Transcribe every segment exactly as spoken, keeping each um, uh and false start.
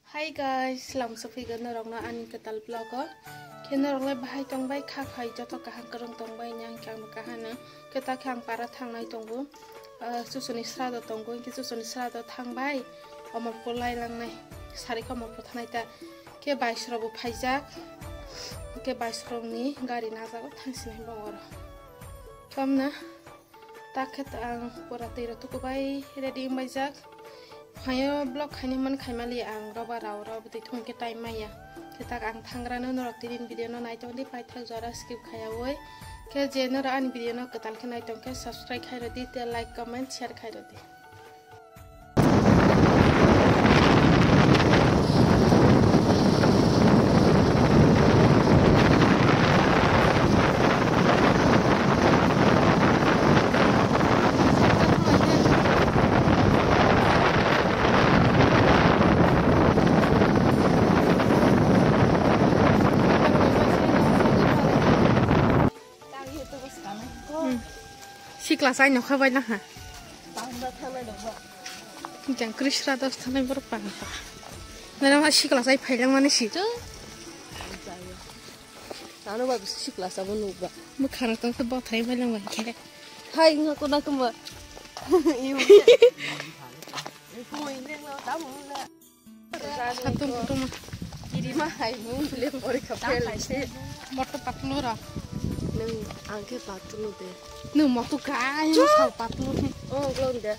Hi guys, lamsa phaigo norokno ani kwtal vlog o. Khe norok lai bahai tongbai, kha khai joto kaham kwrwng tongbai, nang khe ang kaham no. Khe ta khe ang para thangnai tongo. Ah, chusuni srado tongo, khe chusuni srado thangbai. Omorpur lai langnai, sari khe Omorpur thangnai ta. Khe bais rok bo phaijak. Khe bais rok ni gari najago thangsinai bo oro. Tamna. Ta khe ta ang pura twi rok tukubai ready wngbaijak. Phaio vlog khaini man khaimali ang roba rao rao bwtwi thung khe time maya. Khe tak ang thangrano norok tini video no naitong di paithak jora skip khaiyaui. Khe je norok ani video no kwtal khe naitong khe subscribe khairodi tei like comment share khairodi. Hmm. Sikla sai nokha bai nangha. Jang krisra dos thanai borok pang pa. Nana ma sikla sai phailang mani si. Ano ba sikla sa bo nukba. Mukhara tong khe bothai phailang bai khe. Hai nga kona kuma. Iyo. Kuma indeng lo tamu na. Satung kutung. Kiri ma hai mung le pori ka pel se. Moto patlu ra. Nung ang khe patlu de. Nung moto kai no sal patlu. Oh, glong de.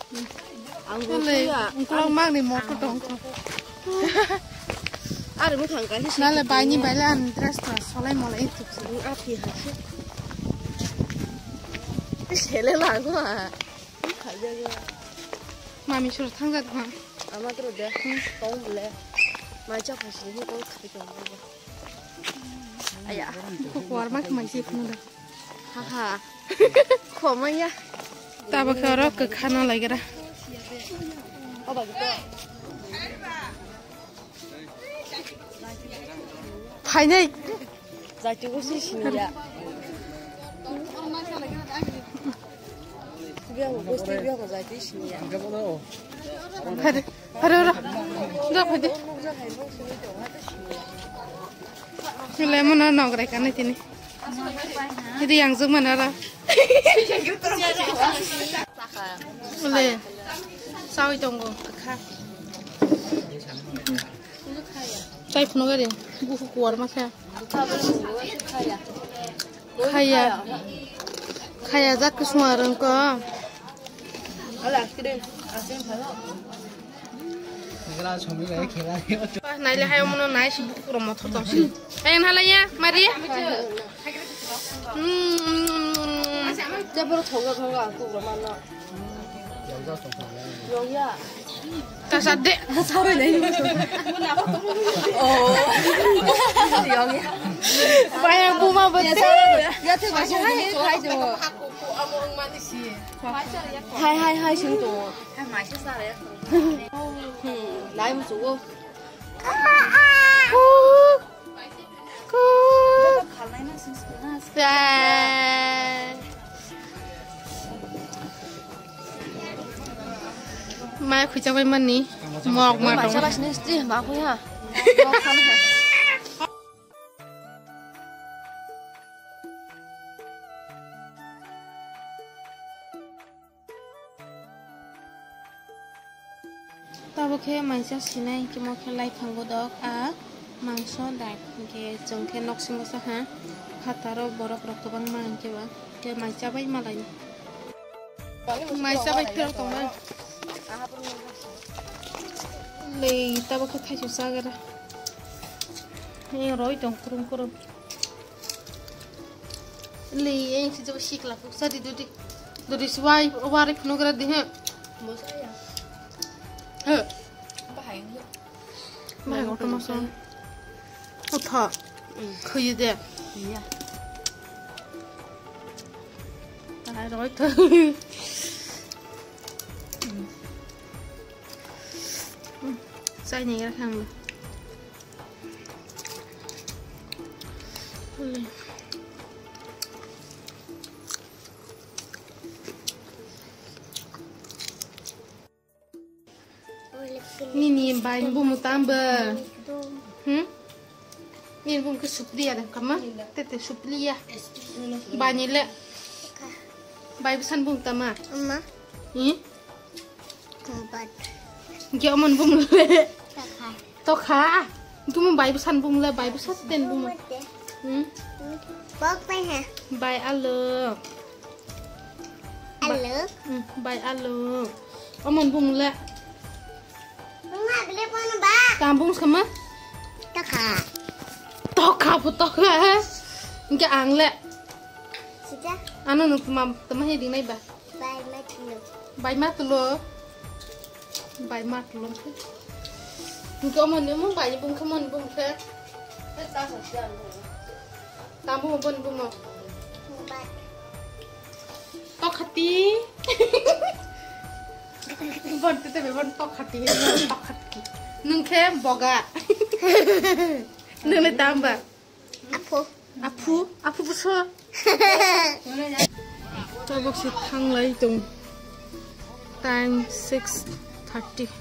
Ang le ya. Ungklo mang ni moto dong. Are mo khang kai. Nale bai ni bai le an dress to solai molai itu. Api ha. Sele la go. Mami sur thangjak ha. Ama tro de. Tong bole. Mai cha phasi ni ko khai tong bole. Aya. Ko kwar ma mai se phun da. Ha ha. Khoma ya. Tabo khe oro kwkhano laigra. Oba gito. Phainai. Jaitu go si siniya. Biang go si biang jaitu siniya. Phare, phare ora. Ja phade. Lemon no nograi kanai tini. Idi yang jumana ra. Le. Sawi tongo kha. Tai phunuk gari buku kuar ma kha. Khaya. Khaya jak kusung arung ko. Naile hai omono nai si buku ro mothor tong si. Hai nalaya mari. Jabro thoga thoga aku ro manno. Yongya. Tasade. Sorry dai. Oh. Yongya. Bayang buma bete. Ya te ba sung ni khai jo. Hai hai hai sing to. Nai mu sugo. Mai khuicha bai mani mok ma tong. Tabo khe maisa sinai, hwnkhe mo khe laiphango dok a mangso dai, hwnkhe chwng khe nok simo saha phataro borok rok kwbangma, hwnkhe ba khe mai chabai malai, mai chabai phirok tongma. Lei tabo khe thaisu chagra, roi tong kurum kurum. Li, eh, si jabo sikla kuk sa di dudi. Dudi si wai, wari phunu gra di he. He. Bahai ngi. Bahai kotor maso. Utha. Khuyu de. Iya. Bahai roi tho. Sai ni gra khang. Nini Bai ni bumu tamba. Hmm? Ni bumu ke Supriya da kama. Tete Supriya. Bai ni le. Bai bwsani bumu tama. Amma. Hmm? Tobat. Ge omon bumu le. Tokha. Tokha. Gumu bai bwsani bumu le, bai bwsa ten bumu. Hmm? Bok bai ha. Bai alo. Alo. Hmm, bai alo. Omon bumu le. Bunga bile pon ba. Tam bumu sama? Tokha. Tokha bu tokha. Ge ang le. Sida. Ano nuk mam tama he ding nai ba. Bai ma tulo. Bai ma tulo. Bai ma tulo. Nungke omo ni omo bai bung khe mon bung khe. Tamo bon bumo. Bai. Tokhati. Bon tete be bon tokhati. Tokhati. Nungke boga. Nungke tamba. Aphu. Aphu, aphu buso. Tabuk si thanglai tong. Time six thirty.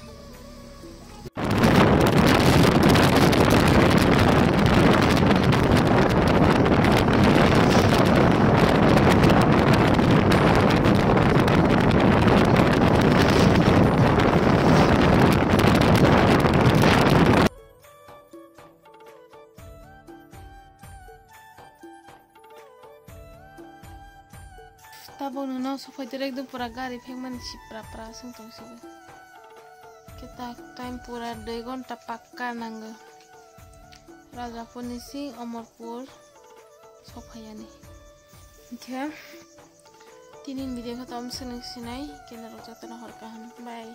Tabuk nono sophai direct do pura gari phekmani sipra pra song tong sigo. Kita time pura dui gonta pakka nango. Rajapur ni sing Omorpur sophai yani. Hingkhe tini video khe tom swnung sinai kena rok jotono hor kaham. Bye.